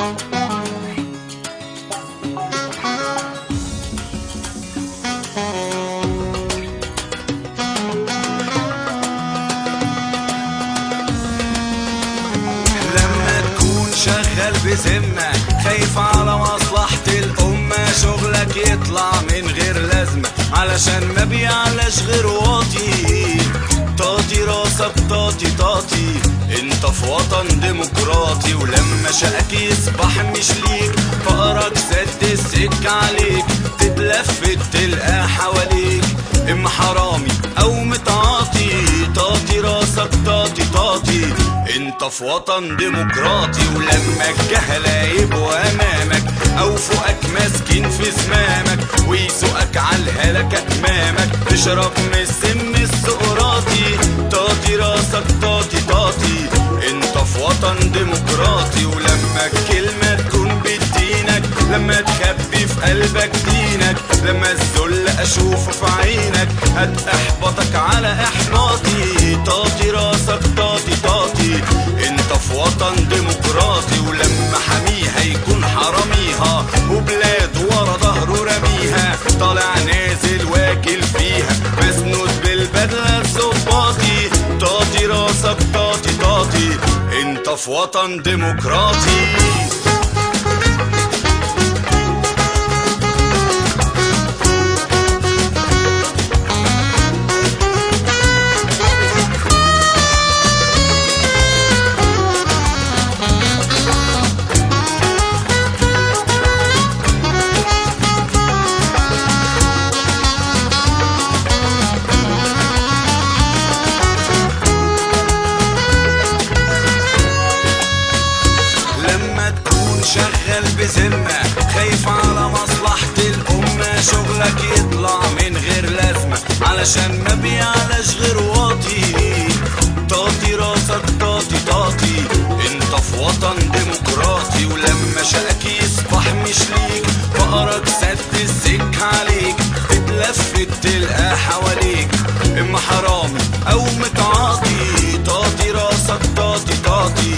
لما تكون شغال بذمة خايف على مصلحة الأمة، شغلك يطلع من غير لازمة علشان ما بيعلاش غير واطي. طاطي راسك طاطي طاطي، انت في وطن ديمقراطي. ولما شقك يصبح مش ليك، فقرك سد السكة عليك، تتلفت تلقى حواليك اما حرامي او متعاطي. طاطي راسك طاطي طاطي، انت في وطن ديمقراطي. ولما الجهلة يبقوا امامك او فوقك ماسكين في زمامك، ويسوقك عالهلكة امامك، تشرب من السم السقراطي. طاطي راسك طاطي طاطي، انت في وطن ديمقراطي. ولما الكلمة تكون بدينك، لما تخبي في قلبك دينك، لما الذل اشوفه في عينك، هتحبطك على احباطي. طاطي راسك طاطي طاطي، انت في وطن ديمقراطي. ولما حميها يكون حراميها، وبلاد ورا ظهره رميها، طالع نازل واكل فيها، مسنود بالبدلة الظباطي. طاطي راسك طاطي طاطي، انت في وطن ديمقراطي. شغال بذمة خايف على مصلحة الأمة، شغلك يطلع من غير لازمة علشان ما بيعلاش غير واطي. طاطي راسك طاطي طاطي، انت في وطن ديمقراطي. ولما شقك يصبح مش ليك، فقرك سد السكة عليك، تتلفت تلقى حواليك اما حرامي او متعاطي. طاطي راسك طاطي طاطي،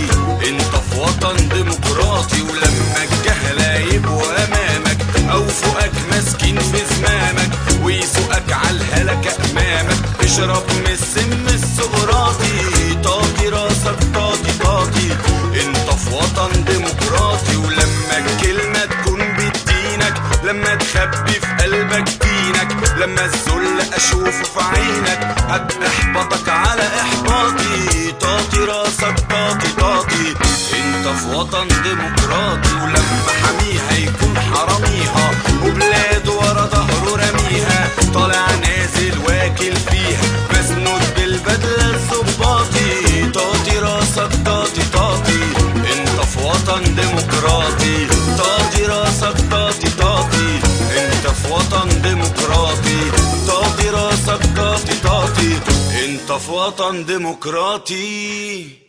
انت في وطن ديمقراطي. ولما الجهلة يبقوا امامك او فوقك ماسكين في زمامك، ويسوقك عالهلكة امامك، اشرب من السم السقراطي. طاطي راسك طاطي طاطي، انت في وطن ديمقراطي. ولما الكلمة تكون بدينك، لما تخبي في قلبك دينك، لما الذل اشوفه في عينك، هتحبطك على احباطي. طاطي راسك طاطي طاطي، انت في وطن ديمقراطي. ولما حميها يكون حراميها، وبلاد ورا ظهره رميها، طالع نازل واكل فيها، مسنود بالبدلة الظباطي. طاطي راسك طاطي طاطي، انت في وطن ديمقراطي. طاطي راسك طاطي طاطي، انت في وطن ديمقراطي. طاطي راسك طاطي طاطي، انت في وطن ديمقراطي.